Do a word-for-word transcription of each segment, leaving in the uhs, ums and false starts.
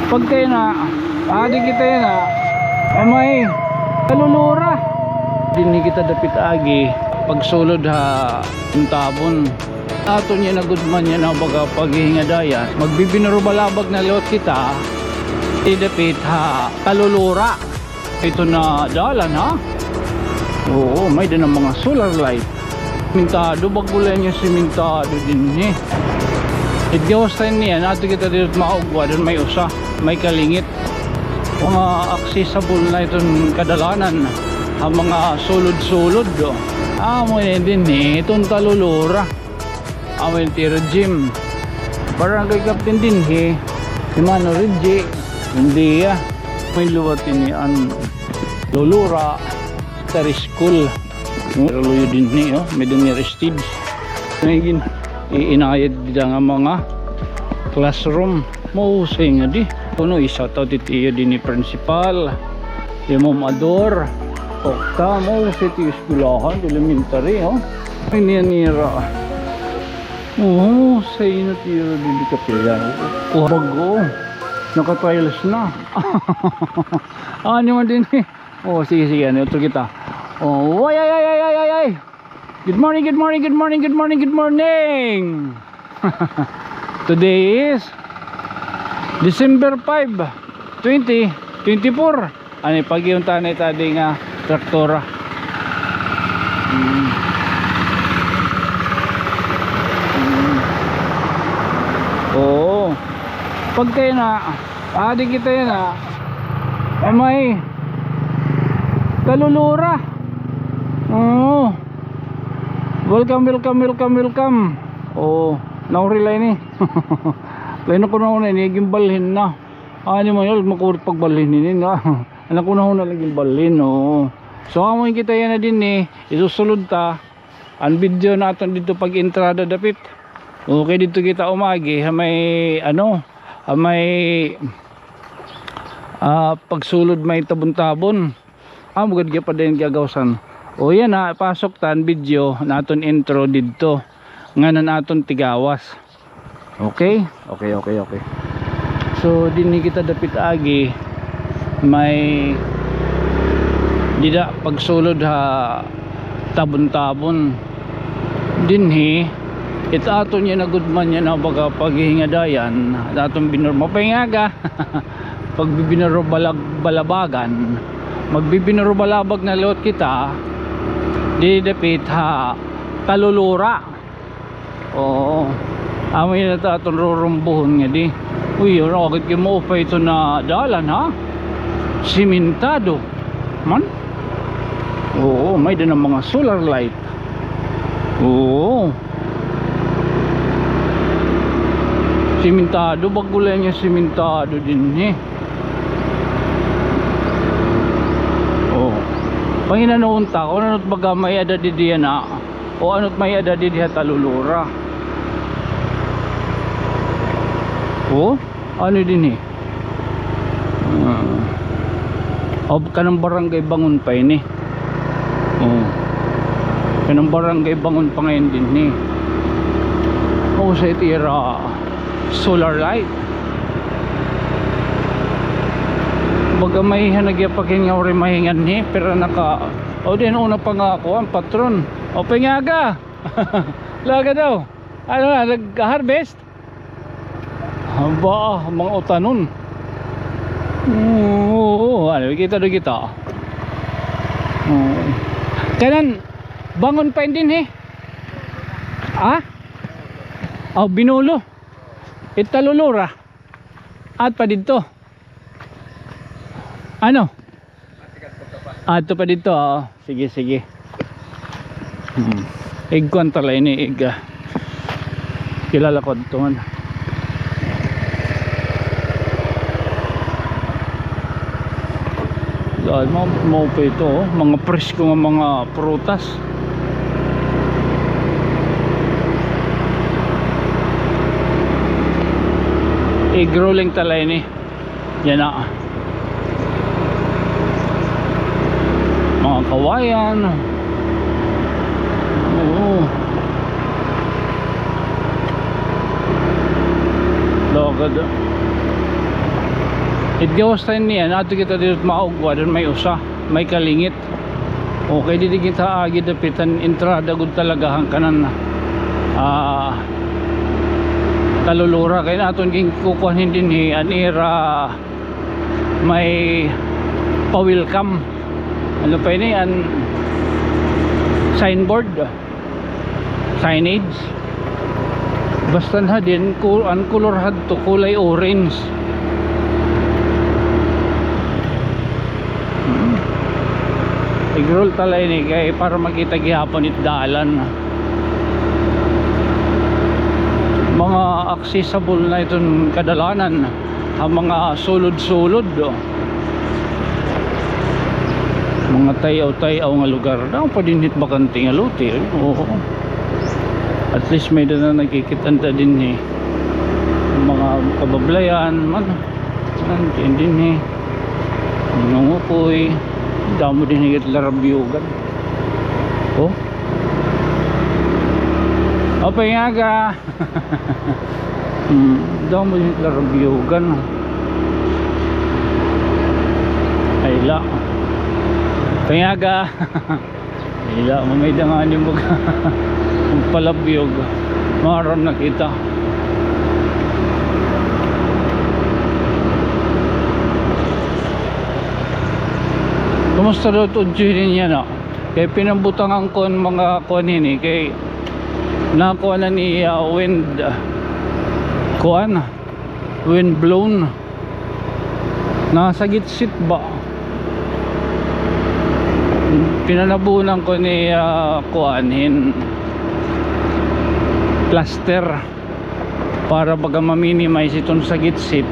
Pagkay na, adi kita yana, ah, may kalulura. Dinhi kita dapit agi, pagsulod ha Tabon. Aton yana gud man yana baga paghihingadayan. Magbibinarubalabag na liwat kita, didi dapit ha kalulura. Ito na dalan, ha? Oo, may-ada na mga solar light. Simentado, bag-o la ini simentado dinhi. It gawas ta niyan, adto kita didto ha maugwa, didto may usa, may kalingit. Mga accessible na iton kadalanan, ha mga sulod-sulod, o. Amo ini dinhi, iton kalulura. Amo ini tira gym. Barangay captain dinhi, si Mano Reggie, buen dia. May liwat ini an kalulura, elementary school. Pero luyo dinhi, o, may dinhi stage. May gin-, iinayad dida nga mga classroom. Mahusay ngadi. Kuno, i-shout out it iyo dinhi principal. Hi Ma'am Ador. Okta, mahusay it iyo eskwelahan, elementary, o. Ini an ira. Mahusay na it ira dinhi kapila. O, bag-o. Naka-tiles na. Ano man dinhi? O, sige, sige, ano, utro kita. O, ay, ay, ay. Good morning, good morning, good morning, good morning, good morning. Today is December five, twenty twenty-four. Ano, pag-iyon ta na ita di nga traktora. Hmm. Hmm. Oo. Pagkay na, adi kita yana, ah, may kalulura. Oo. Welcome, welcome, welcome, welcome. Oo, nauri la ini. Lain ako na una ini, ginbalhin na. Ano man yun, makurit pagbalhin ini na. Anak ko na una lagi balhin, oo. So, amo kita yana dinhi, isusulod ta. An video naton didto pag-entrada dapit. Okay, didto kita umagi, ha may, ano, ha may, ah, pagsulod may Tabon-Tabon. Amo gad gihapon gagawsan. O yana, pasok ta an video naton intro didto. Ngan an aton tigawas. Okay? Okay, okay, okay. So, dinhi kita dapit agi, may dida pagsulod ha Tabon-Tabon. Dinhi, it aton yana gud man yana baga paghihingadayan, it aton binur-, maupay nga aga. Pagbibinarubalag-, balabagan. Magbibinarubalabag na liwat kita, didi dapit ha kalulura. Oo. Amo yana it aton rurumbuhon ngadi. Uy, ano, agad kay maupay ito na dalan, ha? Simentado man? Oo, may-ada na mga solar light. Oo. Simentado, bag-o la ini simentado dinhi. Oo. Panginanoon ta, kun ano it baga may-ada didi yana. O ano it may-ada didi ha kalulura. O, ano dinhi? Ah. O, kanan barangay Bangon pa ini. O. Kanan barangay Bangon pa ngay-an dinhi. O, sa it ira solar light. Baga may hanagya pa kin nga waray mahinganhi, pero naka O, din una pa nga ako, an patron. Maupay nga aga. Laga daw. Ano na, nag-harvest? Aba, mga utanon. Oo, oo, ano, kita do kita. Oo. Kanan, Bangon pa ini dinhi. Ha? O, Binolo. It kalulura. At pa didto. Ano? Adto pa didto, oo. Sige, sige. Hmm. Igkuan ta la ini, ig, ah, kilala ko adto man. Dahil mo, mo pa ito, oh. Mga presko nga mga prutas. Egg rolling ta la ini. Yana. Mga kawayan. Oo. Lagad. It gawas ta ini, adto kita didto ha maugwa, didto may usa, may kalingit. Okay, didi kita agi dapit han entrada gud talaga han kanan, ah, Talulora. Kay an aton ginkukuan dinhi, an ira may pa-welcome. Ano pa ini, an signboard? Signage. Basta na din, ku-, an kulor hadto kulay orange. Hmm. Igroll ta la ini kay para makita gihapon it dalan. Mga accessible na iton kadalanan. An mga sulod-sulod, o. Mga tay-aw-tay-aw nga lugar. Damo pa dinhi it bakante nga lote, eh. Oo. At least may-ada na nakikit-an ta dinhi. Mga kabablayan, man. Man, dinhi. Nangungukoy. Damo dinhi it larabyogan. O. Apay nga ga. Hmm, damo dinhi it larabyogan. Ay, la. Pangaga. Ay, la, mamay da ngani mag-, magpalabyog. Maaram na kita. Kumusta daw it udyo hini yana? Kay pinabutangan ko an mga kuan hini, kay nakuan na ni, ah, wind, ah, kuan, wind blown. Nasagitsit ba? Pinanabunan ko ni, ah, kuan hin plaster para baga ma-minimize iton sagitsit.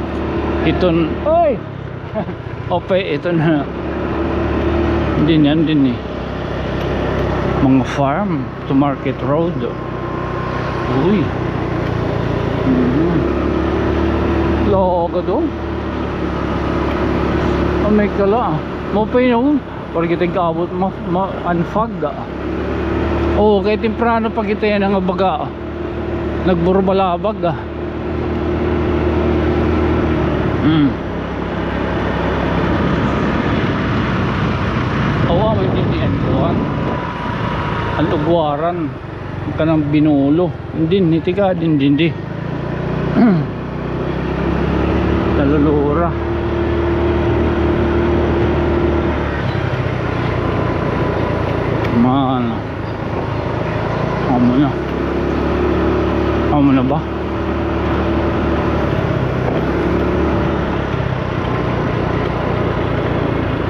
Iton, oy! Ope, ito na. Dinhi, dinhi. Mga farm to Market Road. Uy. Mhm. Laga do. Ah, may kala. Mao pa yun. Para kita kaabot ma-, ma-, an fog, ah. Oo, kay temprano pa kita yana nga baga. Nagburbalabag, ah. Hmm. Awa, may dinhi an kuan. An ugwaran. Kanang Binolo. Dinhi, tika, dinhi, dinhi. Talulora. Man. Amo na. Amo na ba?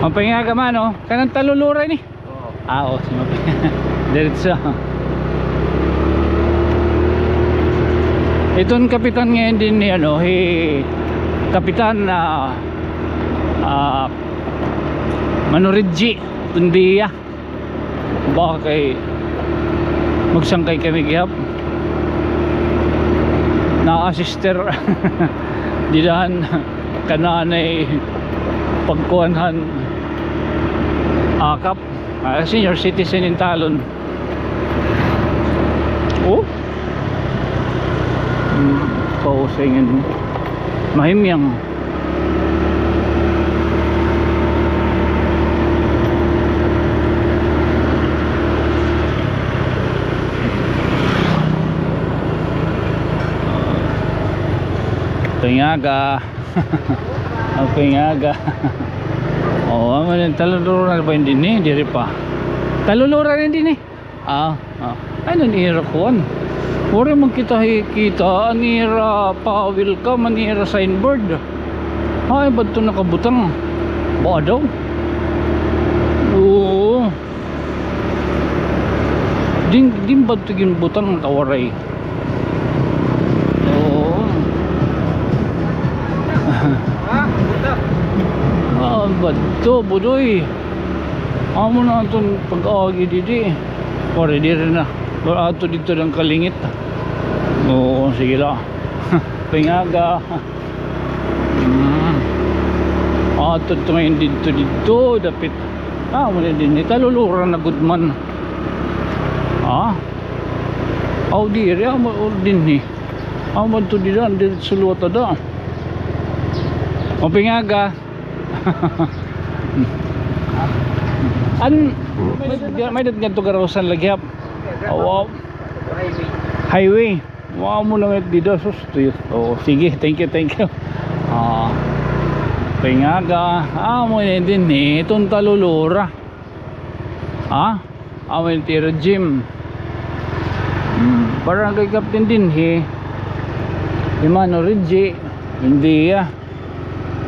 Ang pangaga man, oh. Kanang Talulora ini. Oo. Ah, oo, si Map-, diretso. Iton kapitan ngayon dinhi, ano, hi Kapitan, ah, ah, Manoridji Tundia. Baka kay magsangkay kami gihap. Na-assist dida han kananay pagkuan han akap. Ah, senior citizen in Talon. Oh? Hmm, pausay ngani. Mahimyang. Pangaga. Pangaga. Oh, amo na, Talulora na ba dinhi? Diri pa. Talulora na dinhi. Ah, ah. Ay, an ira kuan. Waray man kita hi-, kita an ira pa-welcome, an ira signboard. Ay, ba adto nakabutang? Ba daw? Oo. Din, din ba adto ginbutang, ta waray? Oo. Ah, ba adto, Budoy? Amo na aton pag-agi didi. Pare, diri na. Pero adto didto an kalingit. Oo, sige la. Pangaga. Hmm. Adto didto ngayon, didto, didto, dapit. Ah, amo na dinhi. Talulora na gud man. Ah? Aw, diri, amo, o, dinhi. Amo adto dida, diretso liwat ada. Maupay nga aga. An, may, may dat ngadto Garosan lagi, hap. Oh, wow. Highway. Wow, mo na ngadto dida, sus, tuyos. Oh, sige, thank you, thank you. Ah, maupay nga aga. Ah, amo ini dinhi, iton Talulora. Ha? Amo ini it ira gym. Hmm, barangay captain dinhi, hi Mano Reggie, India.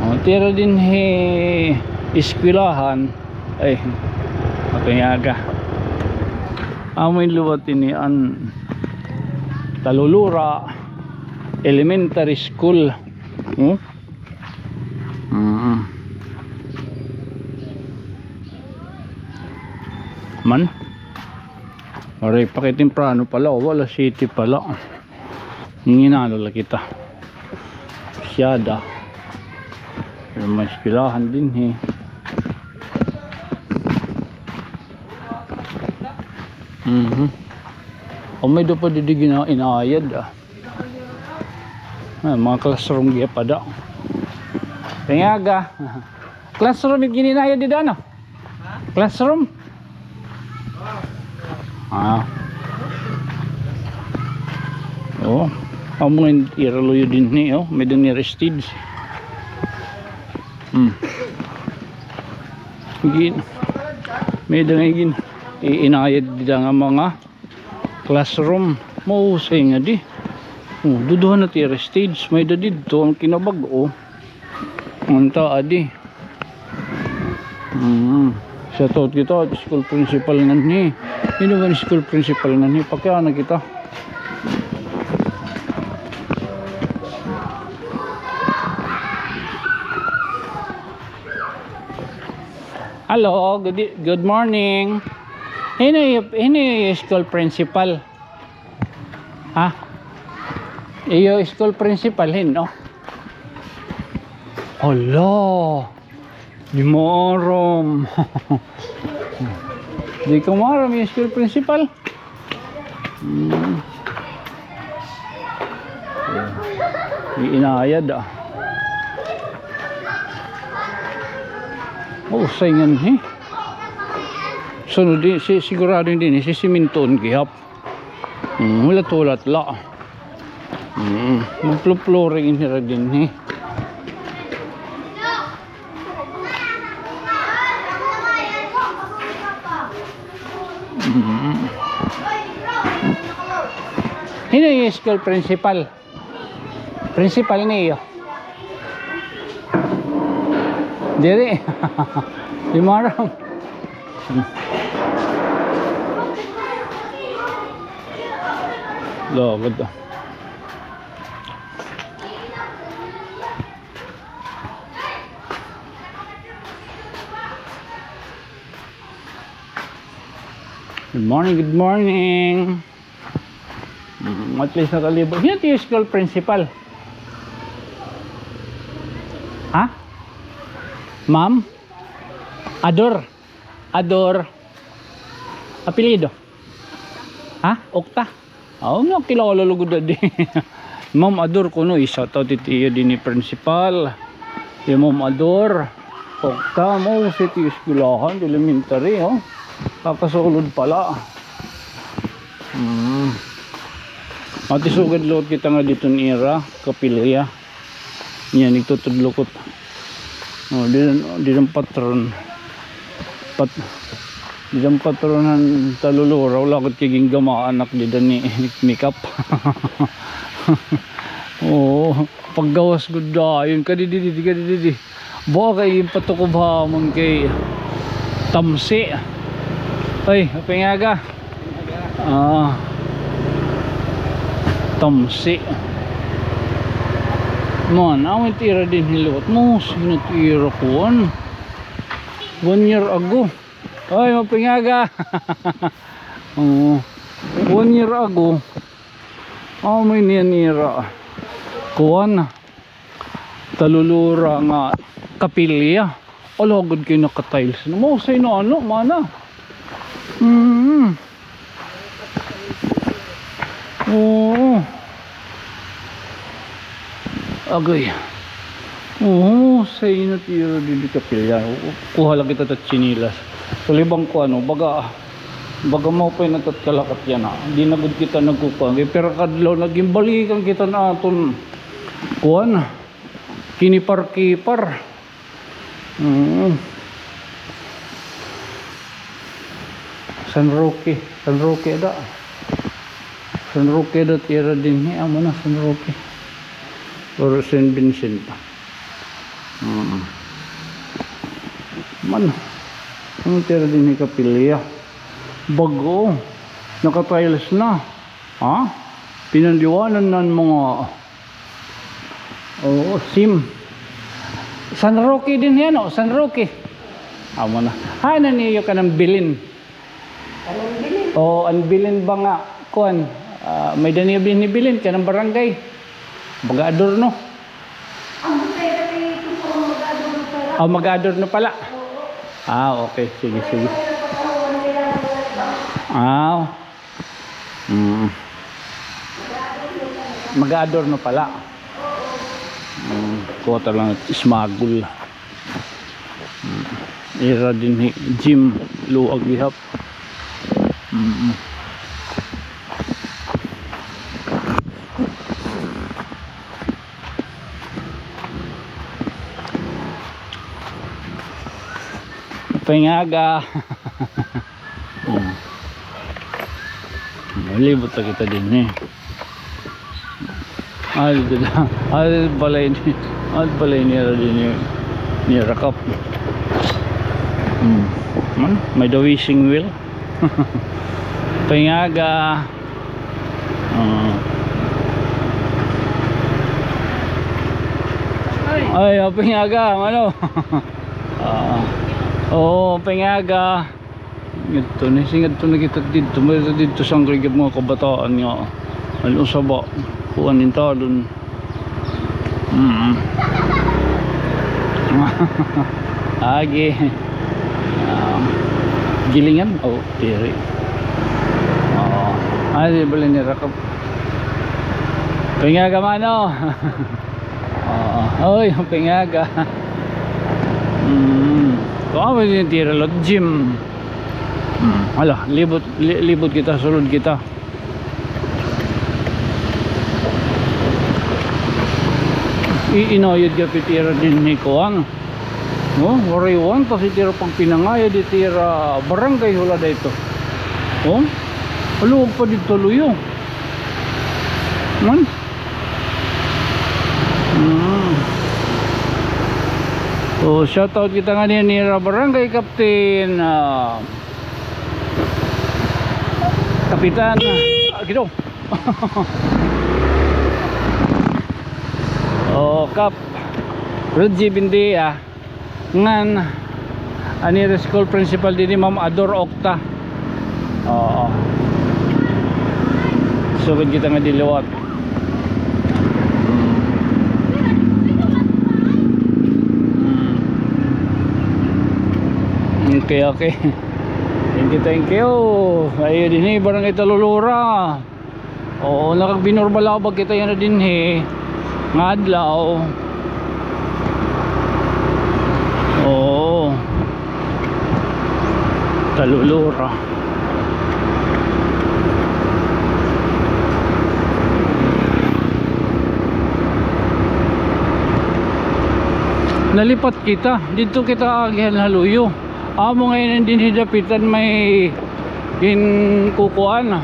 Oh, it ira dinhi eskwelahan. Ay, maupay nga aga. Amo ini liwat ini an Talulora Elementary School. Hmm? Mm. Man. Waray pa kay temprano pa la, o, alas siyete pa la. Nginalo la kita. Siyada. Pero may eskwelahan dinhi. Mhm. O, may-ada pa didi gin-inayad, ah. Ah, mga classroom gihap ada. Maupay nga aga. Classroom it gin-inayad dida, ano? Classroom? Ah. Oh, amo it ira luyo dinhi, oh. May-ada nira stage. Hmm. Gin-, may-ada nga gin-, iinayad dida nga mga classroom. Mahusay ngadi. Oh, duduha na it ira stage. May-ada didto an kinabag-o. Unta adi. Hmm. Shout out kita, school principal nganhi. Hin-o ba an school principal nganhi? Pakiana kita. Hello, good e-, good morning. Hin-o it, hin-o it iyo school principal? Ha? Iyo school principal, hin-o? Hala, di maaram. Di ka maaram iyo school principal? Hmm. Iinayad, ah. Oh, saingan, eh. Sunod di, si-, sigurado dinhi, sisimintoon gihap. Hmm, hulat-hulat la. Hmm, magflo-flooring hira dinhi. Mm. Hin-o it iyo school principal? Principal niyo? Diri. Di maaram. Lo, good. Good morning, good morning. Mm, at least nakalibot. Hin-o it iyo school principal? Ha? Ma'am? Ador. Ador. Apelyido? Ha? Okta? Aw, nakilala lugod adi. Ma'am Ador kuno, i-shout out it iyo dinhi principal. Hi Ma'am Ador. Okta, mahusay it iyo eskwelahan, elementary, oh. Kakasulod pa la. Hmm. Ati sugad liwat kita nga didto han ira kapilya. Niyan, nagtutudlo ko. Oh, dida, dida an patron. Pat-, dida an patron han Talulora, wala gud kay gin-gamaan ak dida ni makeup. Oo, paggawas gud dayon, kadidi, didi, kadidi. Buha kay ginpatukob ha amon kay tamsi. Ay, maupay nga aga. Ah. Tamsi. Man, amo it ira dinhi liwat. Mahusay na it ira kuan. One year ago. Ay, maupay nga aga. Oo. One year ago. Amo ini an ira kuan. Talulora nga kapilya. Ala gud kay naka-tiles na. Mahusay na, ano, mana. Mm. Oo. Agay. Oo, sa inot ira didi kapilya. Kuha la kita ta tsinelas. Sulibang ko ano, baga, baga maupay na tat kalakat yana. Di na gud kita nagkukuha. Pero kadlaw, nagimbalikan kita na aton kuan, kinipar-kipar. Mm. San Roque, San Roque ada. San Roque ada tira dinhi, amo na San Roque. Or Saint Vincent. Mm. Man, ano tira dinhi kapilya? Bag-o. Naka-tiles na. Ha? Pinanliwanan na an mga Oo, sim. San Roque dinhi, ano? San Roque. Amo na. Hain na niyo kanang bilin? Kanang bilin? Oo, an bilin ba nga, kuan, ah, may-ada niyo dinhi bilin, kanang barangay. Baga adorno. Amo kay dati ito po ang mag-adorno pala. Ah, mag-adorno pala. Oo. Ah, okay. Sige, sige. Kaya pagkahuman nila ng mga iba. Ah. Mm. Mag-adorno pala. Mm. Kuha ta la hin smuggle. Mm. Ira dinhi gym, luag gihap. Mm. Pangaga. Hmm. Malibot na kita dinhi. Ay, dito na. Ay, balay ni, ay, balay nira dinhi, nira Kap. Hmm. Man, may-ada wishing well. Pangaga. Ah. Ay, ah, pangaga, ano? Ah. Oo, pangaga. Ngadto na, si ngadto na kita didto. May didto sangkay mga kabataan nga. Ano sa ba? Kuan in talon. Mm. Agi. Ah, gilingan? Oh, diri. Oo. Ay, di bali ni Rakap. Pangaga, mano. Oo. Oy, pangaga. Mm. Kuha mo din tira lot gym. Mm. Hala, libot, li-, libot kita, sulod kita. Iinayad gihap it ira dinhi kuan. No, waray one, tas it ira pagpinangayad it ira barangay hall ada ito. Oh? Haluag pa didto luyo. Man? Mm. Oh, shout out kita ngani nira barangay captain, ah, Kapitan, ah, Gido. Oh, Kap Reggie Bindia. Ngan, an ira school principal dinhi, Ma'am Ador Octa. Oo. Sugad kita nga diliwat. Hmm. Okay, okay. Thank you, thank you. Ayo dinhi, Barangay Talulora. Oo, nakagbinorbalabag kita yana dinhi nga adlaw. Oo. Talulora. Nalipat kita. Didto kita agihan ha luyo. Amo ngay-an dinhi dapit an may ginkukuan.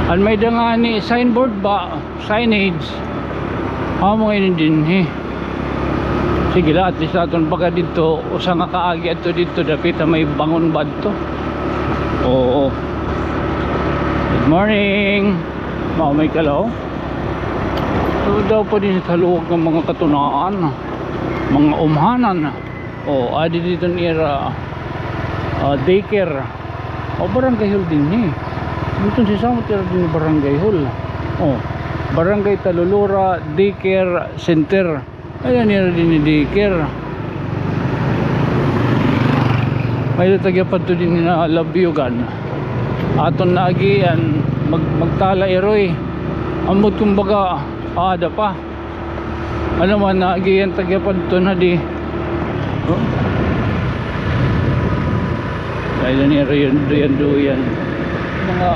An may-ada ngani signboard ba, signage. Amo ngay-an dinhi. Sige la, at least aton baga didto, usa nga kaagi adto didto, dapit ha may bangon ba adto. Oo. Good morning. Mao may kalaw. Ano daw pa dinhi ha luag nga mga katunaan, mga umhanan. O, adi didto an ira, ah, daycare. O, barangay hall dinhi. Didto si samot ira dinhi barangay hall. O, Barangay Talulora Daycare Center. Ayan, ira dinhi daycare. May-ada ta gihap adto dinhi nga labyugan. Aton na agian, mag-, magtala iroy. Ambot kumbaga, Ada pa. Ano man, naagihan ta gihap adto na di. Oh. Ay, dani, duyan-duyan. Mga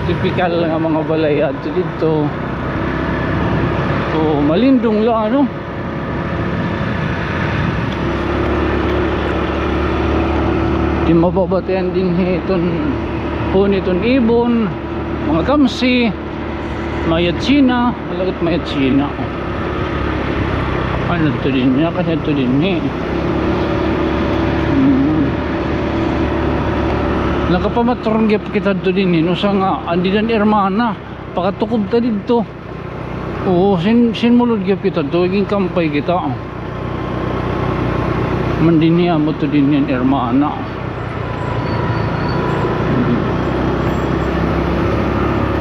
tipikal nga mga balay adto didto. Oh, malindong la, ano? Di mababatian dinhi iton, puon iton ibon, mga kamsi, mayad China, malagot mayad China. Ano to dinhi? Kanya to dinhi. Hmm. Nakapamatron gihap kita to dinhi, no, usa nga, andi dan hermana, pakatukob ta didto. Oo, sin-, sinmulod gihap kita to, ginkampay kita. Man dinhi, amo to dinhi an hermana.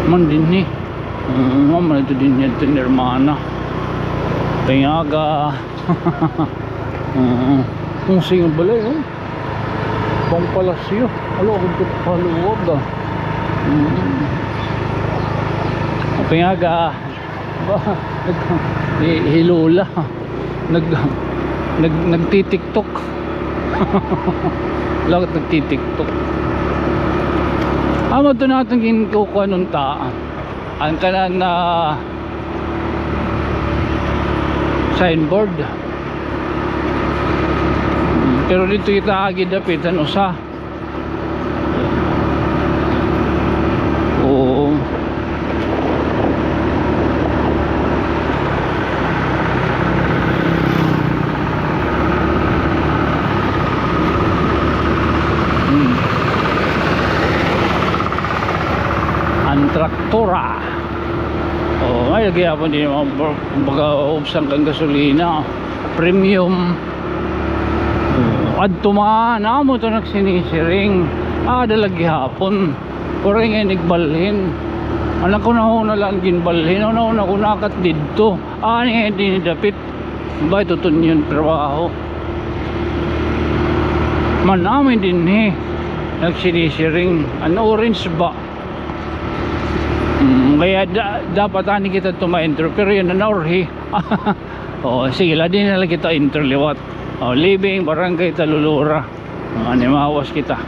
Man dinhi. Oo, amo na to dinhi an hermana. Tingaga. Oo. Kung sino balay, oh. Pang palasyo. Alo, ako dito paluwag, ah. Mm. Tingaga. Ba, nag-, hi-, hi Lola. Nag-, nag-, nagtitiktok. Lagot nagtitiktok. Amo to na aton ginkukuha nun ta. An kanan na signboard. Pero dito kita agi dapit an usa. Oo. Hmm. An traktora. Oh, ay, lagi hapon din mga bag-, baga ubsan kan gasolina. Premium. Adto man, amo to nagsinisiring. Ah, dala gihapon. Waray ngay-an igbalhin. An ako nahuna la an ginbalhin. Una-una ko nakat didto. Ah, ni, di ni dapit. Bay, tutunyon trabaho. Man, amo dinhi. Nagsinisiring. An orange ba? Mm, kaya da-, dapat ani kita tumaintro, pero yan na naurhi. Oo, sige, la, di na la kita intro liwat. Oh, leaving Barangay Talulora. Oh, ani, mahawas kita.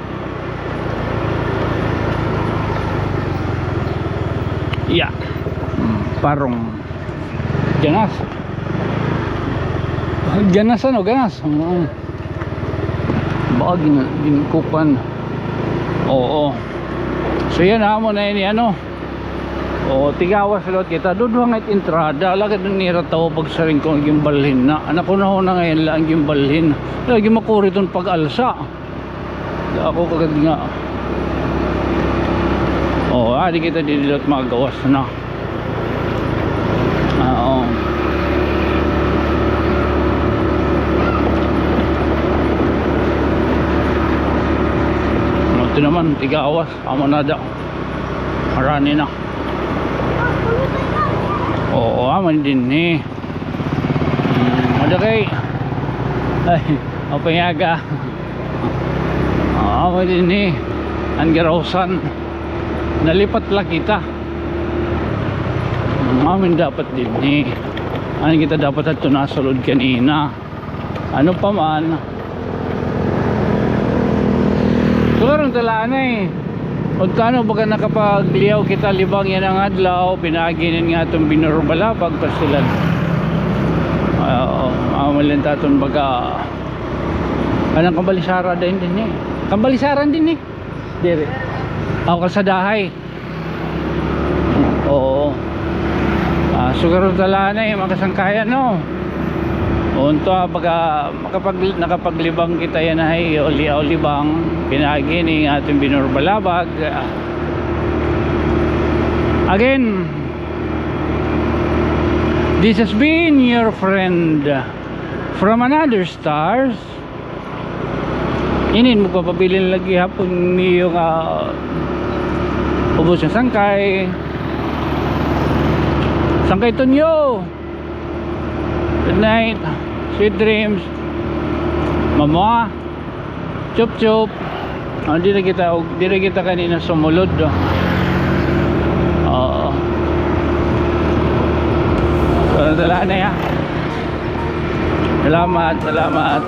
Yeah. Mm, parong ganas. Ganas, ano, ganas. Mm. Baka gin-, ginkupan. Oo. So, yan, amo na ini, ano. Oo, tigawas liwat kita. Duduha nga it entrada. Lagad nira tawo pagsiring kon ginbalhin na. An ako nahuna ngay-an la an ginbalhin. Lagi makuri ton pag-alsa. Ako kagad nga. Oo, adi kita didi liwat magawas na. Ah, oo. Ito naman, tigawas. Amo na daw. Marani na. Oo, amo dinhi. Hmm, madakay. Ay, mapangaga. Oo, amo dinhi. An garawsan. Nalipat la kita. Amo dapat dinhi. Ano kita dapat adto nasulod kanina? Ano pa man? Siguro talaan na eh. Kung tano baga nakapagliyaw kita libang yana nga adlaw, pinaagi ini nga aton Binurbalabag, pastilan. Oo, amo la it aton baga. Anong Kambalisara din, din eh. Kambalisaran din eh. Diri. Ako, kalsadahay. Oo. Ah, siguro talaan na eh, mga kasangkayan, no? Unto, ah, baga makapag-, nakapaglibang kita yana hay, uli-, ulibang, pinaagi ini nga aton Binurbalabag. Ah, again, this has been your friend from another stars. Inin, magpapabilin lagi hapon niyo nga ubos nga sangkay. Sangkay Tonyo. Good night. Sweet dreams. Mamwa. Chup chup. Ah, diri kita, diri kita kanina sumulod, oh. Oo. Dala na ya. Salamat, salamat.